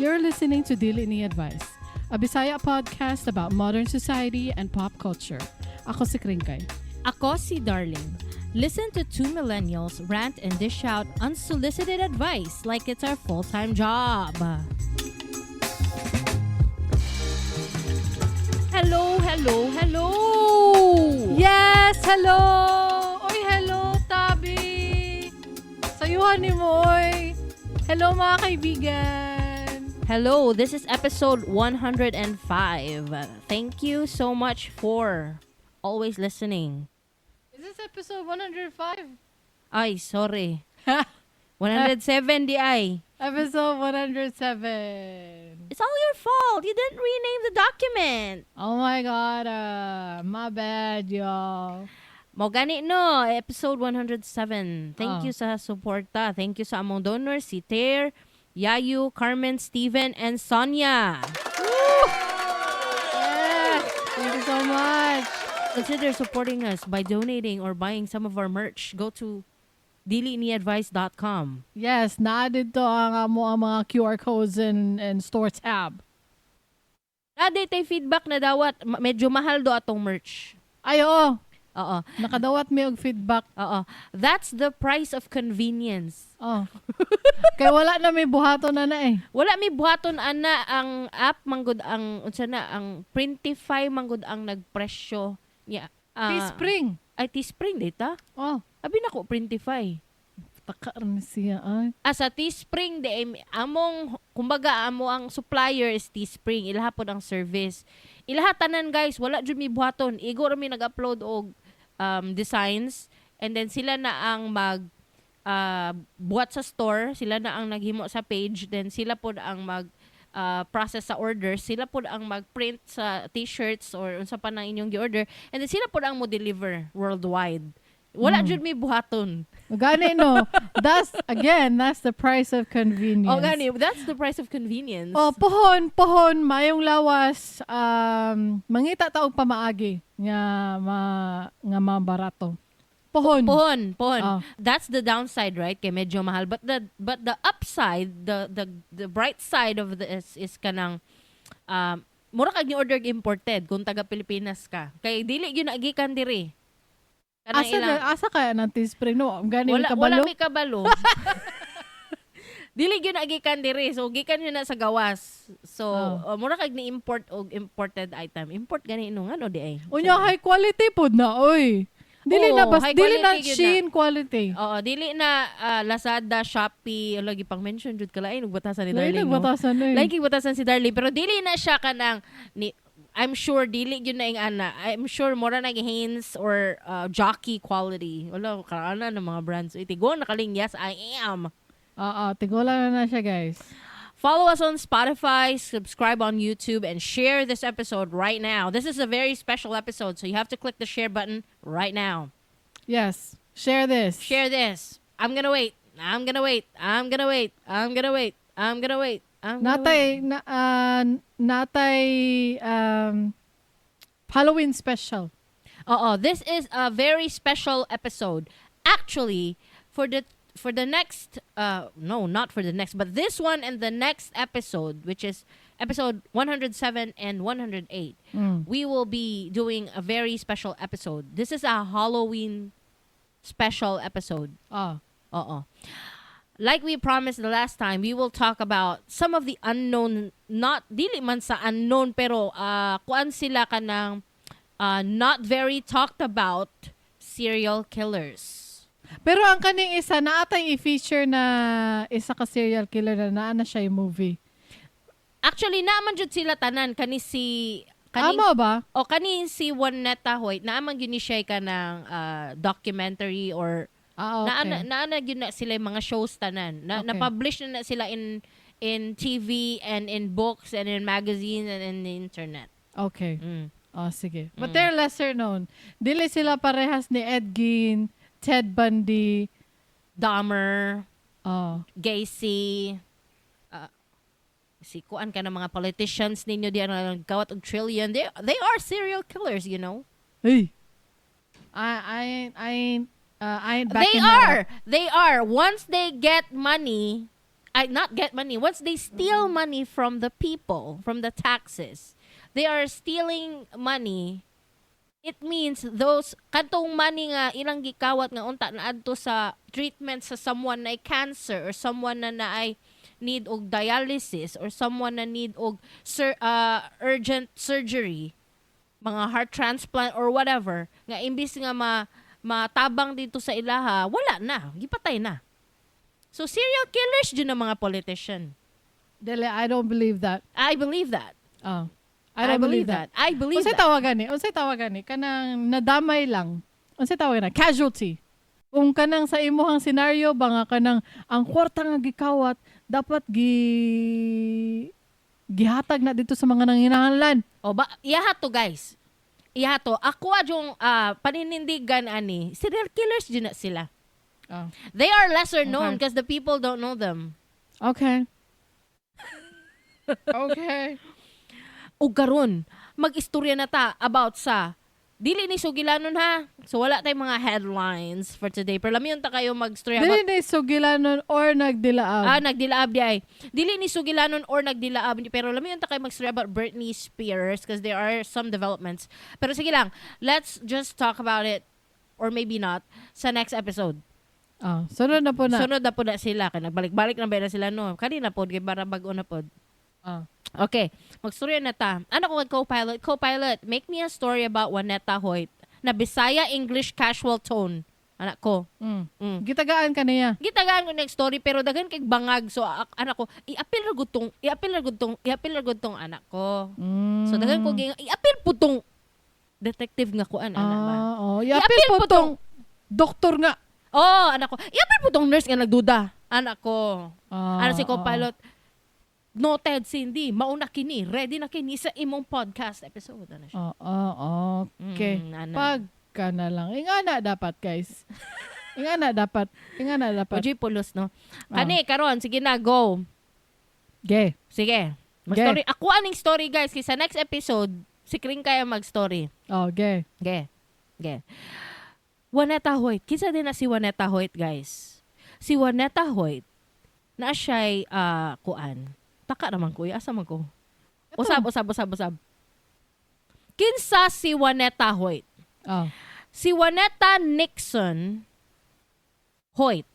You're listening to Dili Ni Advice, a Bisaya podcast about modern society and pop culture. Ako si Kringkay. Ako si Darling. Listen to two millennials rant and dish out unsolicited advice like it's our full-time job. Hello, hello, hello! Yes! Hello! Oy, hello, Tabi! Sayuhan ni mo, oy! Hello, mga kaibigan! Hello, this is episode 105. Thank you so much for always listening. Is this episode 105? Ay, sorry. 107 di ay. Episode 107. It's all your fault. You didn't rename the document. Oh my God. My bad, y'all. Mo gani no, episode 107. Thank Ah. you sa suporta. Thank you sa among donors, si Ter, Yayu, Carmen, Steven, and Sonia. Yes! Thank you so much. Consider supporting us by donating or buying some of our merch. Go to diliniadvice.com. Yes, naa dito ang amo ang mga QR codes and store tab. Naa tay feedback na dawat. Medyo mahal do atong merch. Ay, oo. Oo. Nakadawat mi og feedback. Oo. That's the price of convenience. Oh. Kay wala na may buhaton na na eh. Wala mi buhaton ana ang app manggod ang unsa na ang Printify manggod ang nagpresyo niya. Teespring. Ay, Teespring dita. Oh, Abi nako Printify. taka rin siya ay. Ah, sa Teespring di ay, among kumbaga amo ang supplier is Teespring, ilaha pod ang service. Ilaha tanan, guys, wala jud mi buhaton. Igo ra mi nag-upload og designs and then sila na ang mag buhat sa store, sila na ang naghimo sa page, then sila pod ang mag process sa order, sila pod ang mag-print sa T-shirts or unsa pa nang inyong gi-order, and then sila pod ang mo deliver worldwide. Wala jud mi buhaton. Gani no. That's again, that's the price of convenience. Oh, gani, that's the price of convenience. Oh, pohon, pohon, mayong lawas, mangita ta og pamaagi nga mabarato. Pohon. Pohon, pohon. Oh. That's the downside, right? Kay medyo mahal. But the upside, the bright side of this is kanang mura kag ni order imported kung taga Pilipinas ka. Kay dili gyud na gikan diri. Kanang Asa na, asa kaya ng Teespring no? Gani wala kabalo. wala mi kabalo. Dili gyud na gikan diri. So gikan yun na sa gawas. So Oh. mura kag ni import og imported item. Import gani no ngano di ay. Unya high quality pod na oy. Dili Oo, na bas high dili na quality gyud na. Shein quality. Oo, dili na Lazada, Shopee, lagi pang mention jud kalain ug batasan ni Lain Darling. No? nagbatasan na eh. Lagi batasan si Darling pero dili na siya kanang ni I'm sure dili gyud na ing ana. I'm sure mura na Hanes or Jockey quality. Wala kaana ng mga brands. Itigo nakaling yes I am. Oo, tigula na na siya, guys. Follow us on Spotify, subscribe on YouTube, and share this episode right now. This is a very special episode, so you have to click the share button right now. Yes. Share this. Share this. I'm gonna wait. I'm gonna wait. I'm gonna wait. I'm gonna wait. I'm gonna wait. I'm gonna Natay wait. na natay Halloween special. Oo, this is a very special episode. Actually, for the next no, not for the next, but this one and the next episode, which is episode 107 and 108, we will be doing a very special episode. This is a Halloween special episode. Oo. Like we promised the last time, we will talk about some of the unknown, not dili man sa unknown pero kuan sila kanang not very talked about serial killers. Pero ang kaning isa naa tay i-feature na isa ka serial killer na naa na siya yung movie. Actually, naaman jud sila tanan kani si kaning Amo ba? O kani si Waneta Hoyt, naaman gyud ni siya kanang documentary or Ah, okay. naa na gyud na sila yung mga shows tanan. Na, na-publish na na sila in TV and in books and in magazines and in the internet. Okay. Oh, sige. But they're lesser known. Dili sila parehas ni Ed Gein, Ted Bundy. Dahmer, Oh. Gacy, si kuan ka ng mga politicians ninyo di ano gawat og trillion. They are serial killers. Hey. I ain't They backing that are. up. They are. Once they get money, I not get money, once they steal money from the people, from the taxes, they are stealing money. It means those katong money nga ilang gikawat nga unta na adto sa treatment sa someone na cancer or someone na naay need og dialysis or someone na need og urgent surgery, mga heart transplant or whatever, nga imbis nga ma matabang dito sa ilaha, wala na, gipatay na. So serial killers jud ang mga politician. Dili, I don't believe that. I believe that. Oh. I don't believe that. I believe Unsay that. tawagan ni? Unsay tawagan ni? Kanang nadamay lang. Unsay tawagan na? Casualty. Kung kanang sa imuhang scenario ba nga kanang ang kwarta nga gikawat dapat gihatag na dito sa mga nanginahanglan. O ba, iyaha to, guys. Iyaha to. Ako yung paninindigan ani, serial killers jud na sila. Oh. They are lesser known because the people don't know them. O karon, mag-istorya na ta about sa dili ni sugilanon ha. So wala tayong mga headlines for today. Pero lamiyon ta kayo mag-istorya Dili about ni sugilanon or nagdilaab. Ah, nagdilaab di ay. Dili ni sugilanon or nagdilaab, pero lamiyon ta kayo mag-istorya about Britney Spears because there are some developments. Pero sige lang, let's just talk about it or maybe not sa next episode. Ah, sunod na po na. Sunod na po na sila kay nagbalik-balik na ba na sila, no. Kanina pod kay para bag-o na pod. Okay, magstorya na ta. Ano ko kay Copilot? Copilot, make me a story about Waneta Hoyt na Bisaya English casual tone. Anak ko. Gitagaan ka niya. Gitagaan ko next story pero daghan kay bangag, so anak ko, i-appeal ra gud tong, i-appeal ra gud tong, i-appeal ra gud tong anak ko. So daghan ko ging i-appeal po tong detective nga kuan ana ba. Ah, oh. I-appeal I-appeal po po tong doktor nga. Oh, anak ko. I-appeal po tong nurse nga nagduda. Anak ko. Ah, Ano si Copilot? Noted, Cindy. Mauna kini. Ready na kini sa imong podcast episode. Ano siya? Oo, okay. Ana. Pagka na lang. Ingana dapat, guys. Ingana dapat. Ingana dapat. Ojoy pulos, no? Ah. Kani, karon, sige na, go. Gay. Sige. Mag-story. Ako aning story, guys. Kay sa next episode, si Kring kaya mag-story. Oh, gay. Ge. Ge. Waneta Hoyt. Kinsa din na si Waneta Hoyt, guys? Si Waneta Hoyt, na siya'y kuan. Taka naman kuya. Asa man ko? Ito. Usab, usab, usab, usab. Kinsa si Waneta Hoyt? Oh. Si Waneta Nixon Hoyt.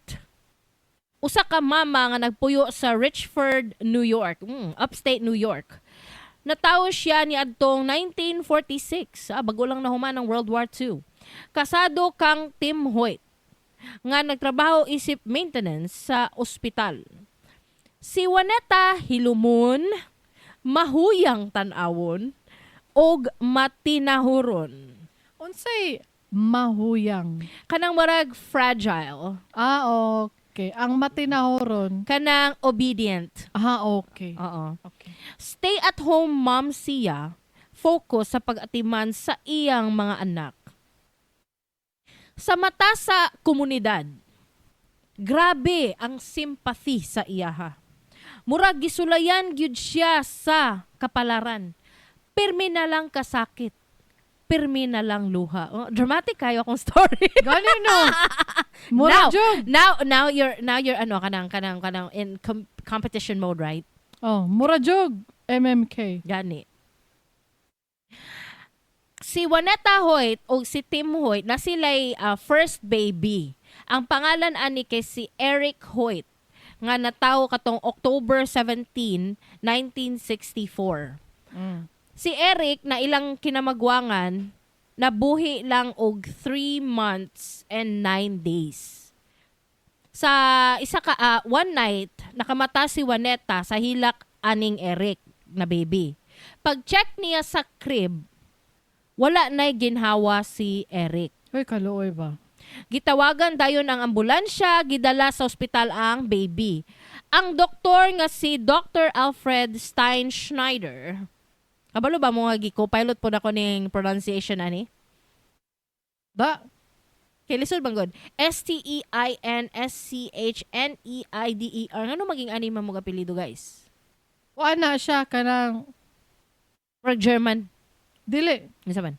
Usa ka mama nga nagpuyo sa Richford, New York. Upstate New York. Natawo siya ni adtong 1946. Ah, bago lang nahuman ang World War II. Kasado kang Tim Hoyt nga nagtrabaho isip maintenance sa ospital. Si Waneta hilumon, mahuyang tan-awon, og matinahuron. Unsay mahuyang? Kanang marag fragile. Ah, okay. Ang matinahoron. Kanang obedient. Ah, okay. Oo. Okay. Stay at home mom siya, focus sa pag-atiman sa iyang mga anak. Sa mata sa komunidad, grabe ang sympathy sa iyaha. Murag gisulayan gyud siya sa kapalaran. Pirmi na lang kasakit. Pirmi na lang luha. Oh, dramatic kayo akong story. Gani no. Mura Now, jud. Now you're ano kanang in competition mode, right? Oh, mura jug. MMK. Gani. Si Waneta Hoyt o si Tim Hoyt na sila'y first baby. Ang pangalan ani kay si Eric Hoyt nga natawo katong October 17, 1964. Si Eric na ilang kinamagwangan nabuhi lang og 3 months and 9 days. Sa isa ka one night nakamata si Waneta sa hilak aning Eric na baby. Pag-check niya sa crib, wala na'y ginhawa si Eric. Uy, kaluoy ba? Gitawagan dayon ang ambulansya, gidala sa ospital ang baby. Ang doktor nga si Dr. Alfred Steinschneider. Kabalo ba mo nga gi-copilot po na ko ning pronunciation ani? Da. Kay lisod bang god? Steinschneider. Ngano maging ani man mo apelyido, guys? Wa na siya kanang Or German. Dili. Unsa man?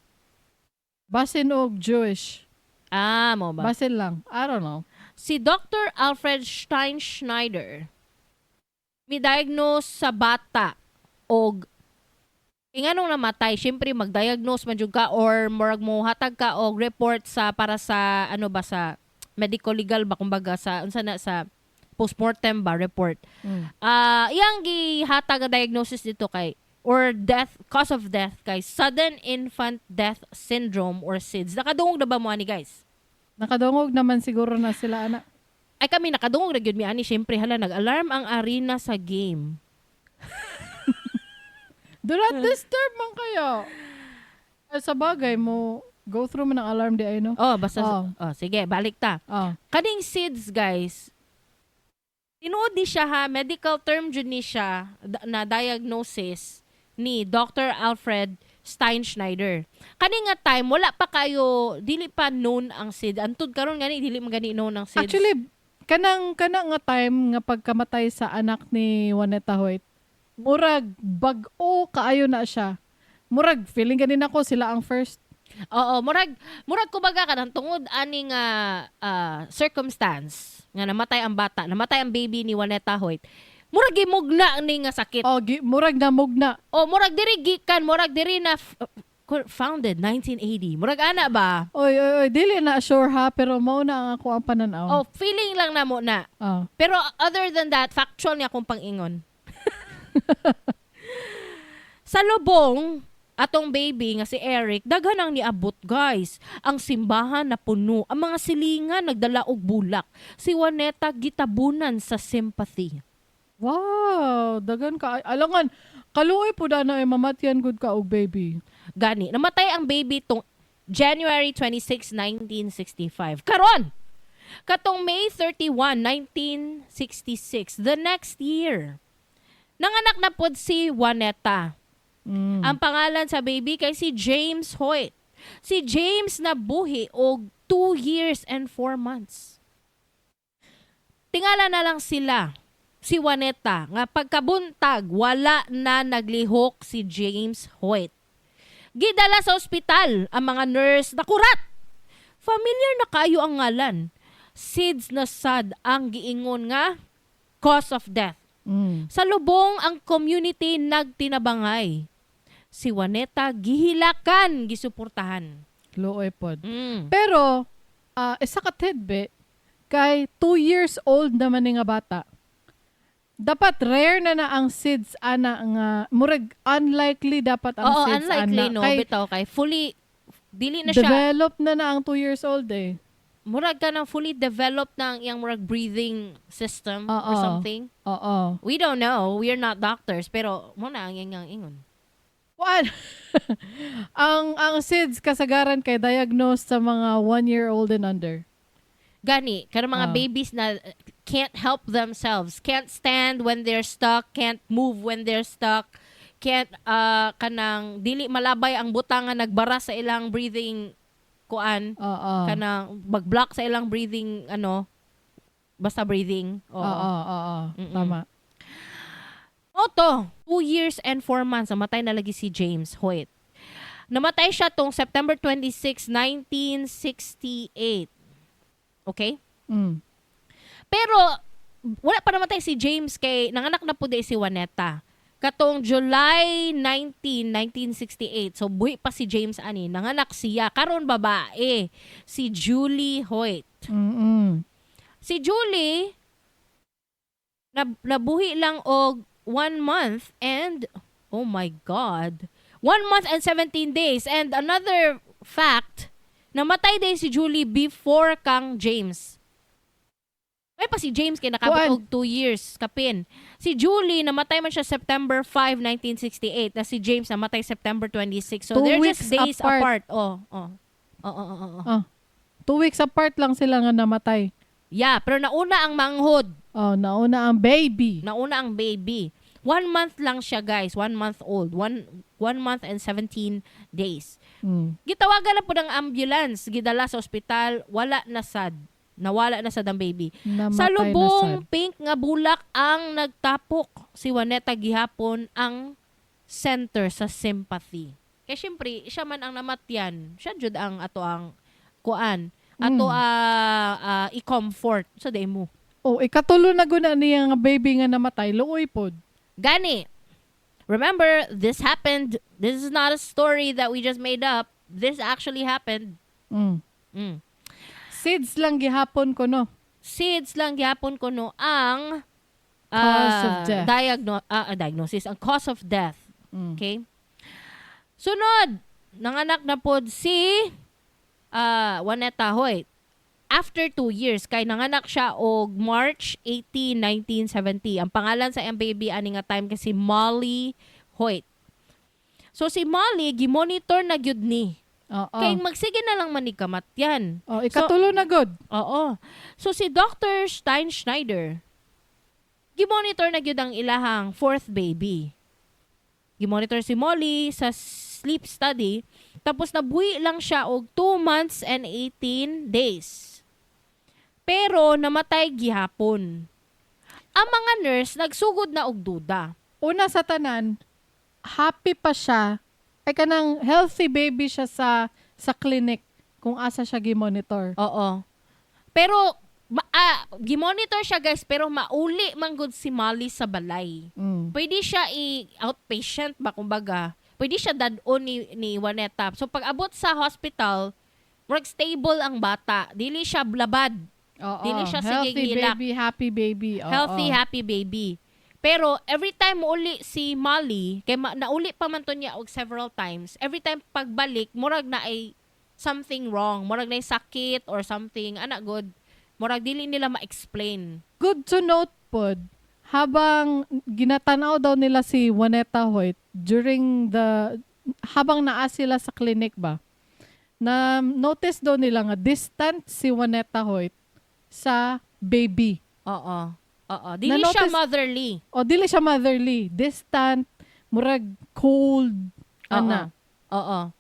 Basin og Jewish. Ah, mo ba? Basin lang. I don't know. Si Dr. Alfred Steinschneider. Mi diagnose sa bata og inganong namatay, syempre mag-diagnose man jud ka or murag mo hatag ka og report sa para sa ano ba, sa medical legal ba, kumbaga sa unsa na, sa postmortem ba report. Ah, iyang gihatag ang diagnosis dito kay or death cause of death kay sudden infant death syndrome or SIDS. Nakadungog na ba mo ani, guys? Nakadungog naman siguro na sila ana. Ay, kami nakadungog na gyud mi ani, syempre. Hala, nag-alarm ang arena sa game. Do not disturb man kayo. Ay, sa bagay mo go through man ang alarm di ay, no. Oh, basta Oh. oh, sige, balik ta. Oh. Kaning SIDS, guys, tinuod ni siya ha, medical term jud ni siya na diagnosis ni Dr. Alfred Steinschneider. Kani nga time wala pa kayo, dili pa known ang SIDS. Antud karon gani dili man gani known ang SIDS. Actually, kanang kana nga time nga pagkamatay sa anak ni Waneta Hoyt, murag bag-o kaayo na siya. Murag feeling ganin ako sila ang first. Oo, murag kumbaga kanang tungod ani nga circumstance nga namatay ang bata, namatay ang baby ni Waneta Hoyt. Murag gimugna ni nga sakit. Oh, murag namugna. O murag diri gikan, murag diri na founded 1980. Murag ana ba? Oy, oy, oy, dili na sure ha, pero mao na ang ako ang pananaw. Oh, feeling lang na mo na. Oh. Pero other than that, factual niya akong pang-ingon. Sa lubong, atong baby nga si Eric, daghan ang niabot, guys. Ang simbahan na puno, ang mga silingan nagdala og bulak. Si Waneta gitabunan sa sympathy. Wow, dagan ka. Alangan, kaluoy po na ay mamatyan gud ka og baby. Gani, namatay ang baby tong January 26, 1965. Karon, katong May 31, 1966, the next year, nanganak na pod si Waneta. Ang pangalan sa baby kay si James Hoyt. Si James nabuhi og 2 years and 4 months. Tingala na lang sila, si Waneta, nga pagkabuntag, wala na naglihok si James Hoyt. Gidala sa ospital ang mga nurse nakurat. Familiar na kayo ang ngalan. SIDS na sad ang giingon nga cause of death. Sa lubong, ang community nagtinabangay. Si Waneta gihilakan, gisuportahan. Luoy pod. Pero, isa ka tidbit, kay 2 years old naman ni nga bata. Dapat rare na na ang SIDS ana nga murag unlikely dapat ang Oo, SIDS unlikely ana. no, Kay bitaw kay fully dili na siya develop na na ang 2 years old eh. Murag ka ng fully developed na ang iyang murag breathing system or something. We don't know, we are not doctors, pero mo na ang iyang ingon. Kuan. Ang SIDS kasagaran kay diagnosed sa mga 1 year old and under. Gani, kanang mga babies na can't help themselves, can't stand when they're stuck, can't move when they're stuck, can't kanang dili malabay ang butang nga nagbara sa ilang breathing kuan, kanang mag-block sa ilang breathing ano, basta breathing. Oo. Oo, oo. Tama. Oto, 2 years and 4 months, namatay na lagi si James Hoyt. Namatay siya tong September 26, 1968. Okay? Mm. Pero wala pa namatay si James kay nanganak na po di si Waneta. Katong July 19, 1968. So buhi pa si James ani, nanganak siya karon babae, si Julie Hoyt. Si Julie nabuhi lang og 1 month and, oh my God, 1 month and 17 days. And another fact, namatay din si Julie before kang James. May pa si James kay nakabot Kuan. og 2 years kapin. Si Julie namatay man siya September 5, 1968, na si James namatay September 26. So Two they're just weeks days apart. apart. Oh. Ah. 2 weeks apart lang sila nga namatay. Yeah, pero nauna ang manghod. Oh, nauna ang baby. Nauna ang baby. 1 month lang siya, guys. 1 month old. 1 month and 17 days. Gitawagan na po ng ambulance. Gidala sa ospital. Wala na sad. Nawala na sad ang baby. Namatay Sa na lubong, sad. pink nga bulak ang nagtapok. Si Waneta gihapon ang center sa sympathy. Kaya syempre, siya man ang namatyan. Siya jud ang ato ang kuan. Ato i-comfort sa demo. Oh, ikatulo na guna niya nga baby nga namatay, luoy pod. Gani. Remember, this happened. This is not a story that we just made up. This actually happened. SIDS lang gihapon ko, no? SIDS lang gihapon ko no ang cause of death. Diagnosis, ang cause of death. Okay? Sunod, nanganak na pod si Waneta Hoyt. After 2 years, kay nanganak siya og March 18, 1970. Ang pangalan sa iyang baby ani nga time kasi Molly Hoyt. So si Molly, gimonitor na gyud ni. Kay magsige na lang man ni kamatyan. Oh, ikatulo na gud. Oo. So si Dr. Steinschneider, gimonitor na gyud ang ilahang fourth baby. Gimonitor si Molly sa sleep study, tapos nabuhi lang siya og 2 months and 18 days. Pero namatay gihapon. Ang mga nurse nagsugod na og duda. Una sa tanan, happy pa siya. Ay, kanang healthy baby siya sa clinic kung asa siya gi-monitor. Oo. Pero gimonitor siya, guys, pero mauli man gud si Molly sa balay. Pwede siya i-outpatient ba, kumbaga. Pwede siya dad-on ni Waneta. So pag abot sa hospital, murag stable ang bata. Dili siya blabad. Dili siya sige Healthy ngilak. Baby, happy baby. Healthy, happy baby. Pero every time uli si Molly, kay nauli pa man to niya og several times, every time pagbalik, murag na ay something wrong. Murag na ay sakit or something. Ana good. Murag dili nila ma-explain. Good to note pod, habang ginatanaw daw nila si Waneta Hoyt during the habang naa sila sa clinic ba, na notice daw nila nga distant si Waneta Hoyt sa baby. Oo. Oo. Dili siya motherly. O dili siya motherly, distant, murag cold ana. Oo.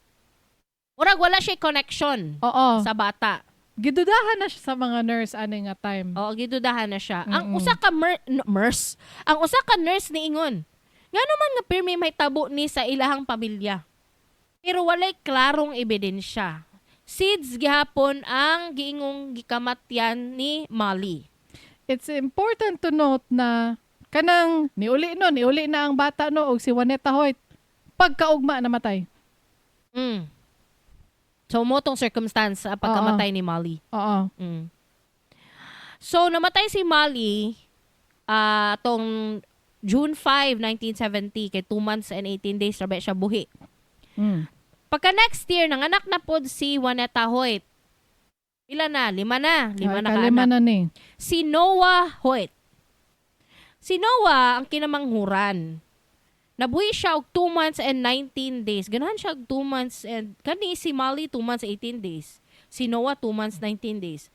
Murag wala siya connection sa bata. Gidudahan na siya sa mga nurse ani nga time. Oo, gidudahan na siya. Ang usa ka no, nurse, ang usa ka nurse niingon, ngano man nga pirmi may tabo ni sa ilahang pamilya? Pero walay klarong ebidensya. SIDS gihapon ang giingong gikamatyan ni Molly. It's important to note na kanang niuli no, niuli na ang bata no og si Waneta Hoyt pagkaugma namatay. So mo tong circumstance sa pagkamatay ni Molly. So namatay si Molly tong June 5, 1970, kay 2 months and 18 days ra ba siya buhi. Pagka next year, nanganak na pod si Waneta Hoyt. Pila na? Lima na. Lima Ay, na kalima kaanak. na ni. Si Noah Hoyt. Si Noah ang kinamanghuran. Nabuhi siya og 2 months and 19 days. Ganahan siya og 2 months and kani si Molly 2 months 18 days. Si Noah 2 months 19 days.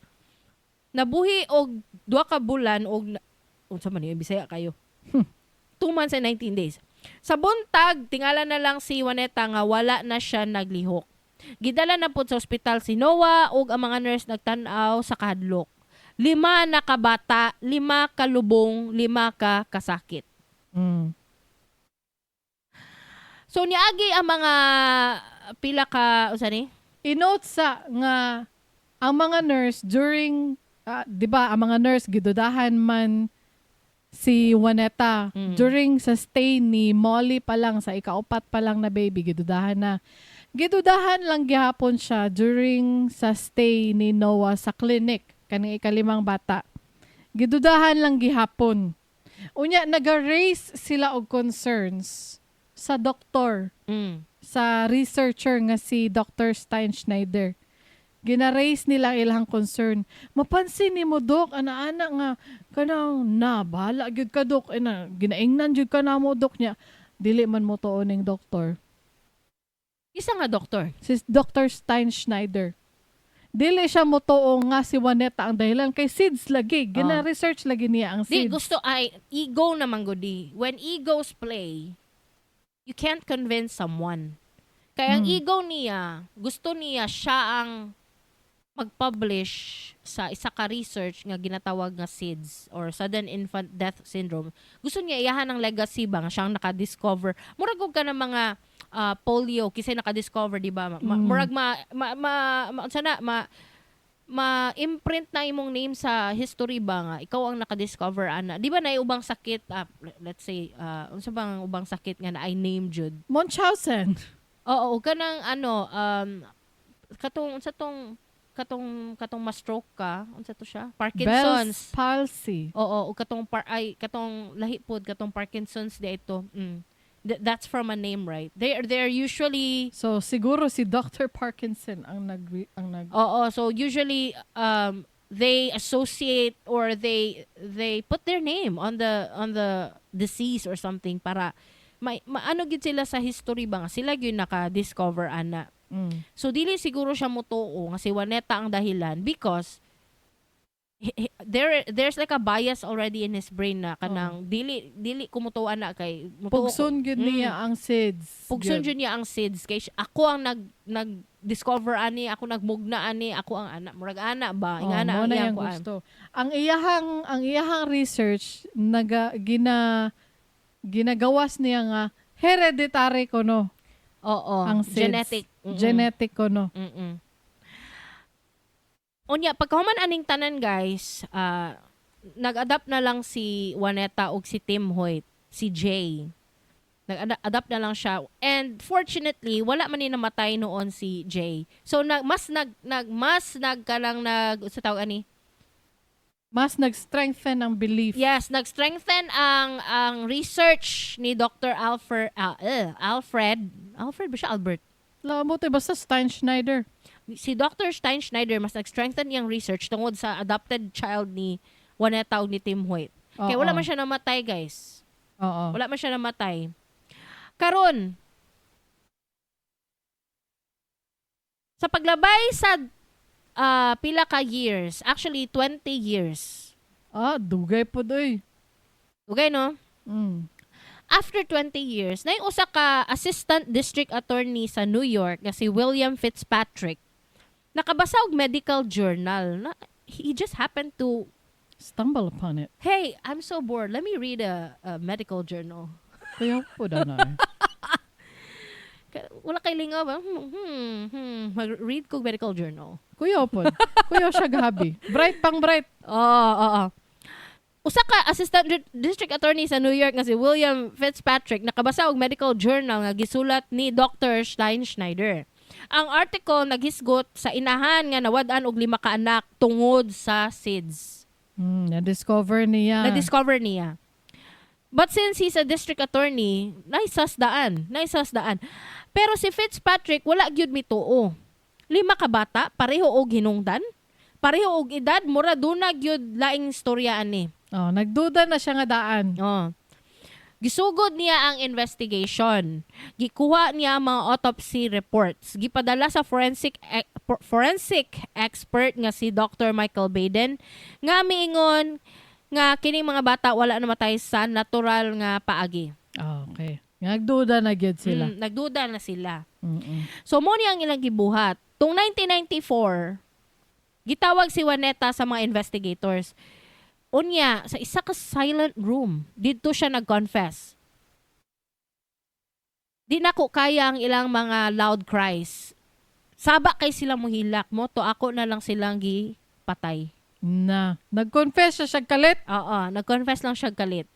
Nabuhi og 2 ka bulan og unsa man yun, Bisaya kayo. 2 months and 19 days. Sa buntag, tingala na lang si Waneta nga wala na siya naglihok. Gidala na pod sa ospital si Noah ug ang mga nurse nagtan-aw sa kahadlok. Lima na kabata, 5 ka lubong, 5 ka kasakit. So niagi ang mga pila ka unsa ni? I-note sa nga ang mga nurse during 'di ba, ang mga nurse gidudahan man si Waneta during sa stay ni Molly pa lang, sa ikaupat pa lang na baby, gidudahan na. Gidudahan lang gihapon siya during sa stay ni Noah sa clinic kaning ikalimang bata. Gidudahan lang gihapon. Unya naga-raise sila og concerns sa doktor, sa researcher nga si Dr. Steinschneider. Gina-raise nila ang ilang concern. Mapansin ni mo, Dok, ana-ana nga, kanang, na, bahala gyud ka, Dok. Eh, na, ginaingnan gyud ka na mo, Dok niya. Dili man mo tuo ning doktor. Isa nga doktor. Si Dr. Steinschneider. Dili siya mo tuo nga si Waneta ang dahilan kay SIDS lagi. Gina-research lagi niya ang Di SIDS. gusto ay ego naman gudi. When egos play, you can't convince someone. Kaya ang ego niya, gusto niya siya ang mag-publish sa isa ka research nga ginatawag nga SIDS or Sudden Infant Death Syndrome. Gusto niya iyahan ang legacy ba nga siyang naka-discover. Murag og ka ng mga polio kisay naka-discover, di ba? Murag ma, ma, ma, ma unsa na ma Ma-imprint na imong name sa history ba nga ikaw ang naka-discover ana. Di ba naay ubang sakit, let's say, unsa bang ubang sakit nga naay name jud? Munchausen. Oo, kanang ano, katong unsa tong katong ma-stroke ka, unsa to siya? Parkinson's. Bell's palsy. Oo, ug katong par ay katong lahi pod, katong Parkinson's di ito. That's from a name, right? They're usually So siguro si Dr. Parkinson ang nag Oo, so usually they associate or they put their name on the disease or something para may maano gid sila sa history ba nga sila gyud naka-discover ana. So dili siguro siya motuo nga si Juaneta ang dahilan because there's like a bias already in his brain na kanang dili ko motuo ana kay motuo ko. Pugson gyud niya ang SIDS. Pugson gyud. Jud niya ang SIDS kay ako ang nag discover ani, ako nagmugna ani, ako ang ana, murag ana ba, Oh, ingana mo ang na iyang iyang kuan. gusto. Ang iyahang research naga ginagawas niya nga hereditary kono Oo, ang SIDS. Genetic. Genetic kono. Unya, pagkahuman aning tanan, guys, nag-adopt na lang si Juaneta og si Tim Hoyt, si Jay. Nag-adopt na lang siya. And fortunately, wala man ni namatay noon si Jay. So nag mas nag nag mas nagkalang nag sa tawag ani? Mas nag-strengthen ang belief. Yes, nag-strengthen ang research ni Dr. Alfred, Alfred ba siya, Albert? Alam mo to, basta Steinschneider. Si Dr. Steinschneider, mas nag-strengthen niyang research tungod sa adopted child ni Juaneta ug ni Tim Hoyt. Kaya wala man siya namatay, guys. Wala man siya namatay. Karon, sa paglabay sa pila ka years, actually 20 years. Ah, dugay po doy. Okay, no? Mm. After 20 years, nay usa ka assistant district attorney sa New York nga si William Fitzpatrick. Nakabasa og medical journal. Na, he just happened to Stumble upon it. "Hey, I'm so bored. Let me read a medical journal." Kuya po na eh. Wala kay lingaw ba? Mag-read ko medical journal. Kuya po. Kuya siya gabi. Bright pang bright. Oo. Usa ka assistant district attorney sa New York nga si William Fitzpatrick nakabasa og medical journal nga gisulat ni Dr. Steinschneider. Ang article naghisgot sa inahan nga nawad-an og lima ka anak tungod sa SIDS. Na-discover niya. Na-discover niya. But since he's a district attorney, naisasdaan, naisasdaan. Pero si Fitzpatrick wala gyud mituo. Lima ka bata, pareho og hinungdan, pareho og edad, mura duna gyud laing istorya ani. Oh, nagduda na siya nga daan. Oh. Gisugod niya ang investigation. Gikuha niya ang mga autopsy reports. Gipadala sa forensic expert nga si Dr. Michael Baden nga miingon nga kining mga bata wala namatay sa natural nga paagi. Ah, okay. Nagduda na gyud sila. Nagduda na sila. So mo ni ang ilang gibuhat. Tung 1994, gitawag si Juaneta sa mga investigators. Unya, sa isa ka silent room, didto siya nag-confess. "Di na ko kaya ang ilang mga loud cries. Saba kay sila mohilak mo, to ako na lang silang gipatay." Na. Nag-confess siya kalit. Oo, nag-confess lang siya kalit.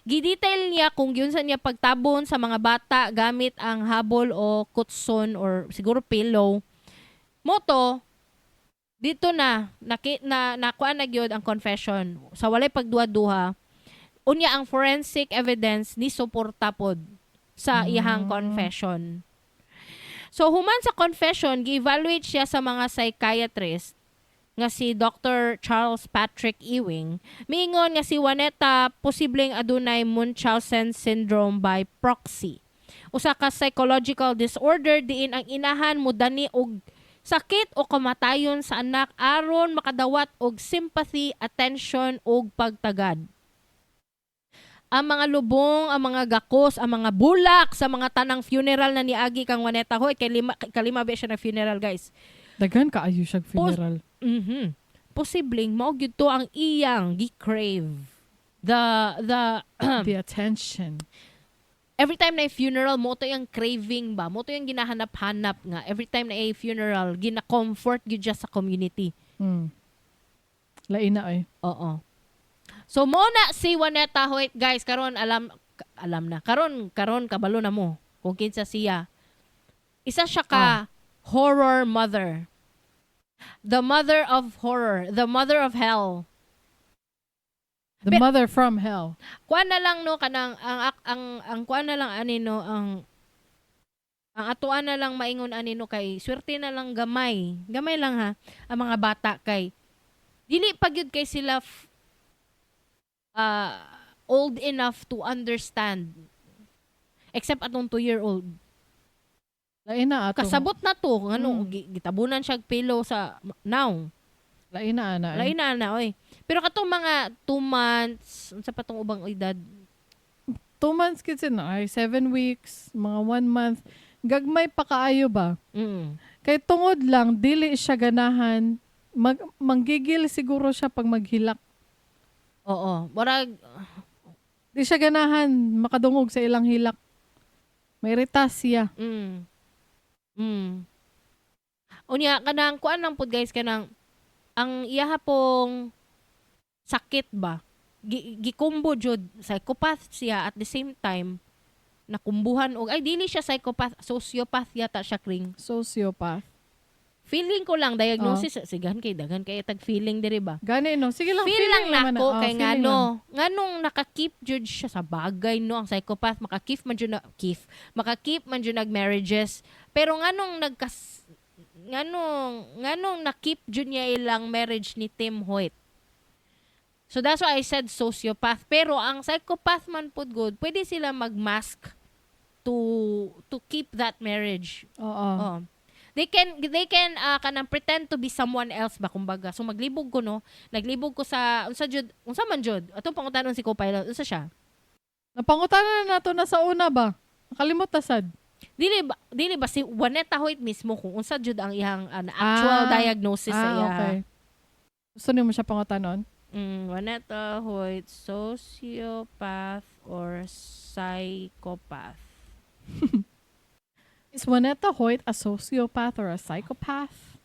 Gidetail niya kung giunsa niya pagtabon sa mga bata gamit ang habol o kutson or siguro pillow. Moto, dito na, na nakuha na gyud ang confession. Sa walay pagduha-duha, unya ang forensic evidence ni suporta pod sa iyang confession. So human sa confession, gi-evaluate siya sa mga psychiatrist nga si Dr. Charles Patrick Ewing. Miingon nga si Juaneta posibleng adunay Munchausen syndrome by proxy. Usa ka psychological disorder diin ang inahan modani og sakit o kamatayon sa anak aron makadawat og sympathy, attention ug pagtagad. Ang mga lubong, ang mga gakos, ang mga bulak sa mga tanang funeral na niagi kang Juaneta Hoy, kay lima, kalima ba siya na funeral, guys. Daghan kaayo siya funeral. Posibleng mao gyud to ang iyang gi-crave. The The attention. Every time na funeral mo to yung craving ba, mo to yung ginahanap-hanap nga every time na funeral, gina-comfort gyud siya sa community. Lain na ay. Oo. So mo na si Waneta Hoyt, guys, karon alam alam na. Karon karon kabalo na mo kung kinsa siya. Isa siya ka horror mother. The mother of horror, the mother of hell. The mother from hell. Kuan na lang, no, kanang ang kuan na lang ani, no, ang atuan na lang maingon ani, no, kay swerte na lang gamay. Gamay lang ha ang mga bata kay dili pa gyud kay sila old enough to understand. Except atong 2-year-old. Lain na ato. Kasabot na to ngano gitabunan siya og pillow sa now. Lain na ana, eh. Lain na na oy. Pero katong mga 2 months, unsa pa tong ubang edad? 2 months kids na ay 7 weeks, mga 1 month. Gagmay pa kaayo ba? Kay tungod lang dili siya ganahan manggigil siguro siya pag maghilak. Oo. Murag Di siya ganahan makadungog sa ilang hilak. Mairita siya. Unya kanang kuan lang pud, guys, kanang ang iyaha pong sakit ba? Gikumbo jud, psychopath siya at the same time nakumbuhan og, ay, dili siya psychopath, sociopath yata siya, Kring. Sociopath. Feeling ko lang diagnosis sigahan kay daghan kay tag feeling diri ba. Gani, no. Sige lang, Feel lang naman nako na. Oh, kay feeling ngano lang. Nganong naka-keep jud siya sa bagay, no, ang psychopath maka-keep man jud na keep maka-keep man jud nag marriages, pero nganong na-keep jud niya ilang marriage ni Tim Hoyt? So that's why I said sociopath, pero ang psychopath man pud good, pwede sila mag-mask to keep that marriage. Oo. Oh. They can kanang pretend to be someone else ba, kumbaga. So maglibog ko, no. Naglibog ko sa unsa jud, unsa man jud? Atong pangutanon si co-pilot, unsa siya? Napangutanan na nato na sa una ba? Nakalimot ta sad. Dili ba si Waneta Hoyt mismo kung unsa jud ang iyang actual diagnosis sa iya? Okay. Gusto niyo mo siya pangutanon? Waneta Hoyt, sociopath or psychopath? Is Waneta Hoyt a sociopath or a psychopath?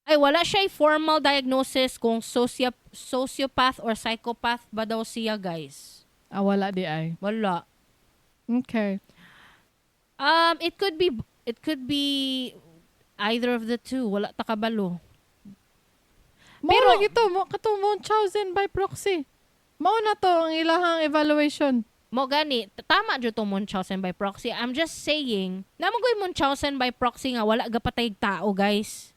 Ay, wala siya formal diagnosis kung sociopath or psychopath ba daw siya, guys. Ah, wala di ay. Wala. Okay. It could be either of the two. Wala ta kabalo. Mao ito, mo katong Munchausen by proxy. Mao na to ang ilahang evaluation. Mo gani, tama jud to Munchausen by proxy. I'm just saying, naa man goy Munchausen by proxy nga wala gapatay tao, guys.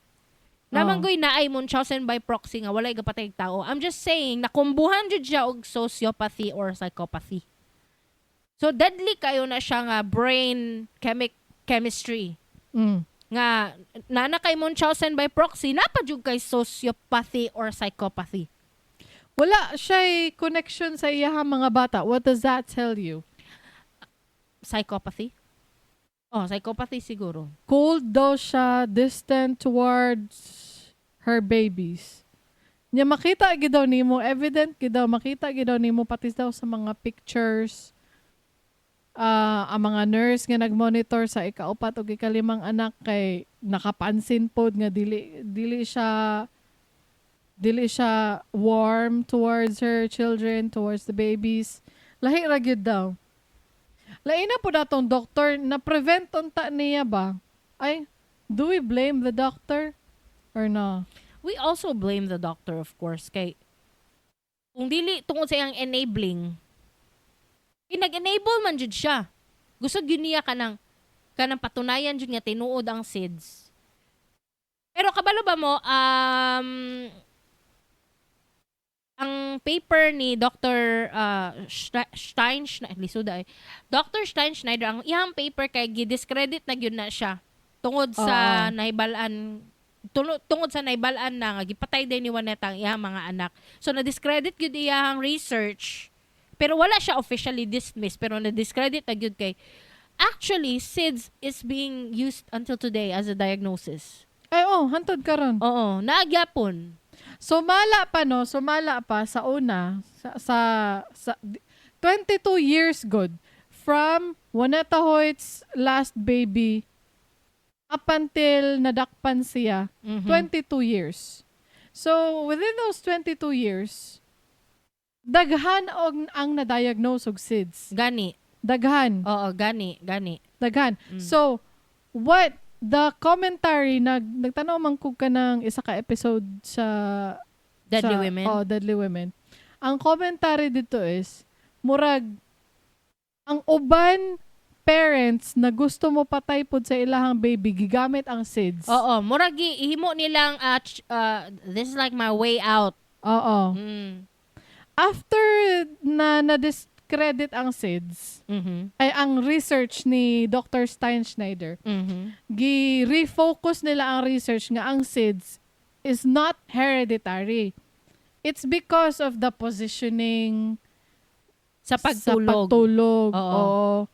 Naa man goy naay Munchausen by proxy nga wala gapatay tao. I'm just saying nakumbuhan jud siya og sociopathy or psychopathy. So deadly kayo na siya nga brain chemistry. Nga nana kay Munchausen by proxy, naa pa jud kay sociopathy or psychopathy. Wala siya connection sa iyahang mga bata. What does that tell you? Psychopathy? Oh, psychopathy siguro. Cold daw siya, distant towards her babies. Nya makita gid daw nimo, evident gid daw, makita gid daw nimo pati daw sa mga pictures, ang mga nurse nga nagmonitor sa ikaupat ug ikalimang anak kay nakapansin pod nga dili siya warm towards her children, towards the babies. Lahi ra gyud daw. Lain na po datong doctor na prevent unta niya ba? Ay, do we blame the doctor or no? We also blame the doctor, of course, kay kung dili tungod sa iyang enabling, kay nag-enable man jud siya. Gusto gyud niya kanang patunayan jud nga tinuod ang SIDS. Pero kabalo ba mo, ang paper ni Dr. Stein, lisod ay. Dr. Stein Schneider, ang iyang paper kay gi-discredit na gyud na siya tungod sa nahibal-an tungod sa nahibal-an na nga gipatay din ni Waneta ang iyang mga anak. So na-discredit gyud iyang research. Pero wala siya officially dismissed, pero na-discredit na gyud kay actually SIDS is being used until today as a diagnosis. Ay, oh, hantod karon. Oo, naa gyapon. Sumala pa, no, sumala pa sa una sa 22 years good from Waneta Hoyt's last baby up until nadakpan siya, 22 years. So, within those 22 years, daghan og ang na-diagnose og SIDS. Gani. Daghan. Oo, gani, gani. Daghan. So, what the commentary, nagtanaw man ko kanang isa ka episode sa Deadly Women. Oh, Deadly Women. Ang commentary dito is, murag, ang uban parents na gusto mo patay pod sa ilahang baby, gigamit ang SIDS. Oo, murag himo nilang this is like my way out. Oo. After na na-discredit ang SIDS, ay ang research ni Dr. Steinschneider, gi-refocus nila ang research nga ang SIDS is not hereditary. It's because of the positioning sa pagtulog. Sa pagtulog. Oo.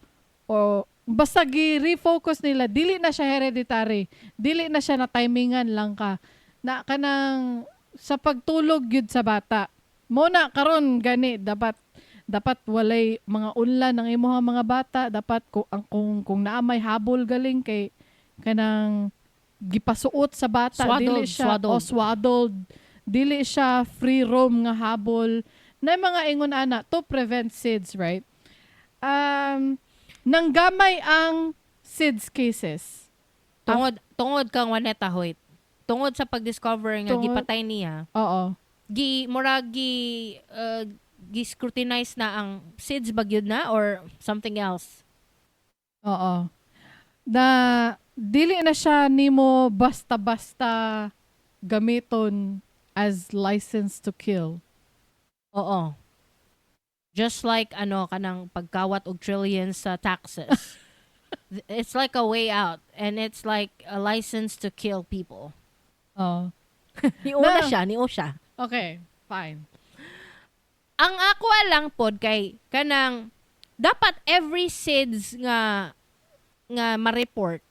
O basta gi-refocus nila, dili na siya hereditary. Dili na siya na timingan lang ka. Na kanang sa pagtulog gyud sa bata. Mo na karon gani dapat dapat walay mga unlan ang imuha mga bata, dapat ko ang kung naa may habol galing kay kanang gipasuot sa bata, swaddled, dili siya swaddled. O swaddled, dili siya free roam nga habol na mga ingon ana to prevent SIDS, right? Nanggamay ang SIDS cases. Tungod tungod kang Waneta Hoyt. Tungod sa pag-discover nga gipatay niya, gi murag gi gi scrutinize na ang SIDS ba gyud na or something else. Oo. Na dili na siya nimo basta-basta gamiton as license to kill. Oo. Just like ano kanang pagkawat og trillions sa taxes. It's like a way out and it's like a license to kill people. Oo. Niuna siya, niuna siya. Okay, fine. Ang ako lang pod kay kanang dapat every SIDS nga nga ma-report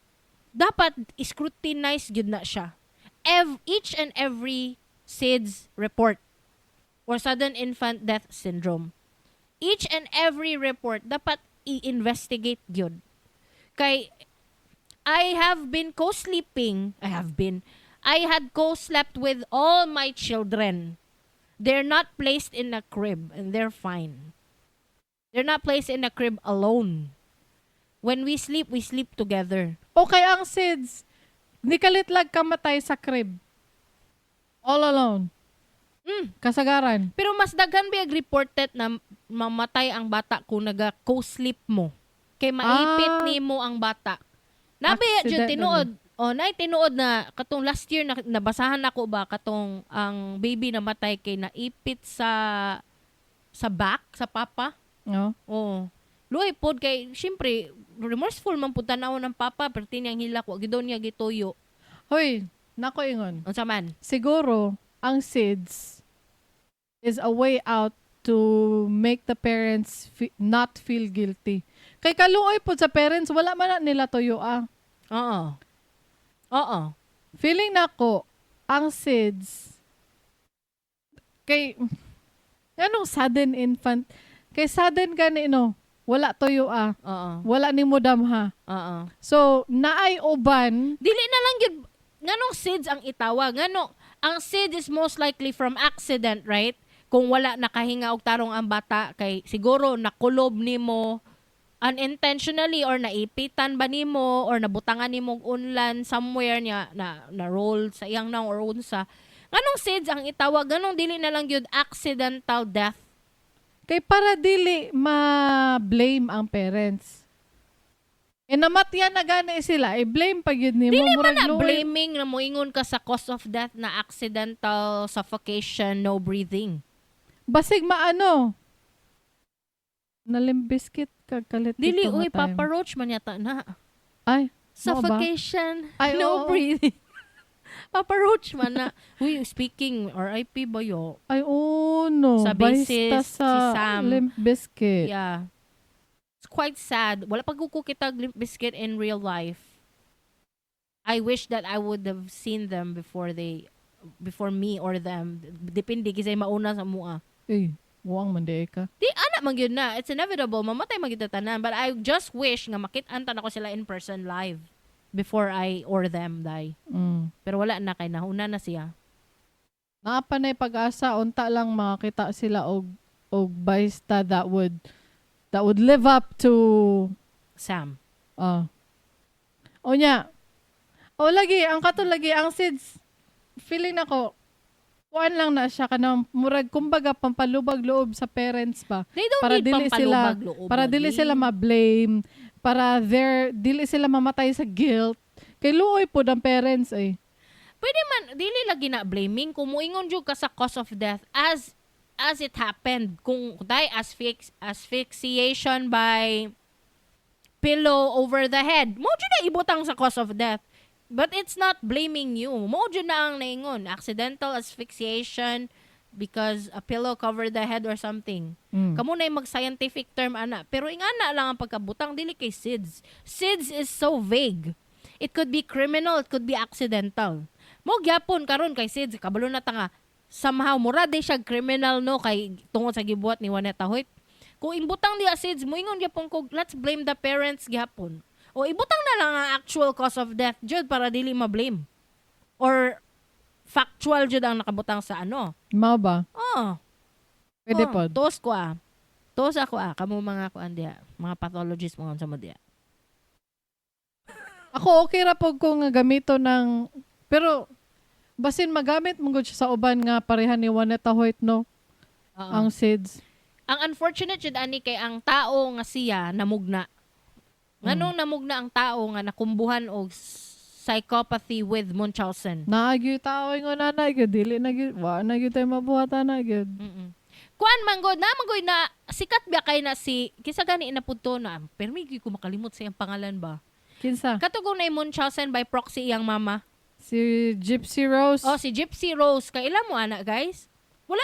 dapat scrutinize gyud na siya. Each and every SIDS report or sudden infant death syndrome. Each and every report dapat i-investigate gyud. Kay I have been co-sleeping, I had co-slept with all my children. They're not placed in a crib and they're fine. They're not placed in a crib alone. When we sleep together. Okay, ang SIDS, nikalit lag kamatay sa crib. All alone. Kasagaran. Pero mas daghan ba reported na mamatay ang bata kung naga co-sleep mo. Kay maipit nimo ang bata. Nabi jud Accident. Tinuod. Oh, nay tinuod na katong last year na nabasahan nako ba katong ang baby namatay kay naipit sa back sa papa. No? Oo. Luoy pod kay syempre remorseful man pud tan-aw ng papa pero tiniyang hilak wa gid niya gituyo. Hoy, nako ingon. Unsa man? Siguro, ang SIDS is a way out to make the parents not feel guilty. Kay kaluoy po sa parents, wala man na nila tuyo ah. Oo. Oo. Feeling nako, ang SIDS, kay, anong sudden infant, kay sudden gani no, wala tuyo ah. Oo. Wala ni mo damha. Oo. So, naay uban, Dili na lang gyud nganong SIDS ang itawag. Ngano ang SIDS is most likely from accident, right? Kung wala nakahinga og tarong ang bata kay siguro nakulob nimo unintentionally or naipitan ba nimo or nabutangan nimo og unlan somewhere niya na na roll sa iyang naong or unsa. Nganong SIDS ang itawag? Nganong dili na lang gyud accidental death? Kay para dili ma-blame ang parents. E namatyan na gani sila, i-blame pa gyud nimo. Dili man Murag na luoy. blaming na moingon ka sa cause of death na accidental suffocation, no breathing. Basig maano. Na Limp Bizkit kagalit Dili, dito nga uy, time. Papa Roach man yata na. Ay, mao ba? Suffocation, Ay, no oo. breathing. Papa Roach man na. Uy, speaking, RIP ba yo? Ay, oh no. Sa Barista bassist, sa si Sam. Limp Bizkit. Yeah. It's quite sad. Wala pa ko kita Limp Bizkit in real life. I wish that I would have seen them before me or them. Depende kisay mauna sa mua. Eh, buang man di ka. Di ana man gyud na. It's inevitable. Mamatay man gyud ta tanan. But I just wish nga makit-an ta nako sila in person live before I or them die. Pero wala na kay nahuna na siya. Naa pa nay pag-asa, unta lang makakita sila og barista that would live up to Sam. O nya. O lagi ang kato lagi ang SIDS, feeling nako kuan lang na siya, kanang murag kumbaga pampalubag loob sa parents ba. They don't Para need dili sila pampalubag loob. Para dili Lagi. Sila ma-blame, para their dili sila mamatay sa guilt. Kay luoy pod ang parents eh. Pwede man, dili lagi na blaming. Kung muingon jud ka sa cause of death as it happened, kung die asphyxiation by pillow over the head, mao jud na ibutang sa cause of death. But it's not blaming you. Mao jud na ang naingon. Accidental asphyxiation because a pillow covered the head or something. Kamo na yung mag-scientific term ana. Pero ingana lang ang pagkabutang, dili kay SIDS. SIDS is so vague. It could be criminal, it could be accidental. Mao gyapon karon kay SIDS, kabalo na ta nga somehow mura day siya criminal, no, kay tungod sa gibuhat ni Waneta Hoyt. Kung ibutang diya SIDS, moingon gyapon ko let's blame the parents gyapon. O ibutang na lang ang actual cause of death jud para dili ma-blame. Or factual jud ang nakabutang sa ano. Mao ba? Oh. Pwede Oh, pod. Tos ko ah. Tos ako ah. Kamo mga kuan diha. Mga pathologist mga sa mo diha. Ako okay ra pod ko nga gamito ng, pero basin magamit mo gud siya sa uban nga pareha ni Waneta Hoyt, no, ang SIDS. Ang unfortunate jud ani kay ang tao nga siya namugna. Nganong namugna ang tao nga nakumbuhan og psychopathy with Munchausen? Naa gyud tao ingon ana gyud, dili na gyud, wa na gyud tay mabuhat ana gyud. Kuan man gud na man gud na sikat ba kay na si kinsa gani na pud to na, pero may gyud ko makalimot sa iyang pangalan ba. Kinsa? Katugong na Munchausen by proxy iyang mama. Si Gypsy Rose. Oh, si Gypsy Rose. Kay ila mo ana, guys. Wala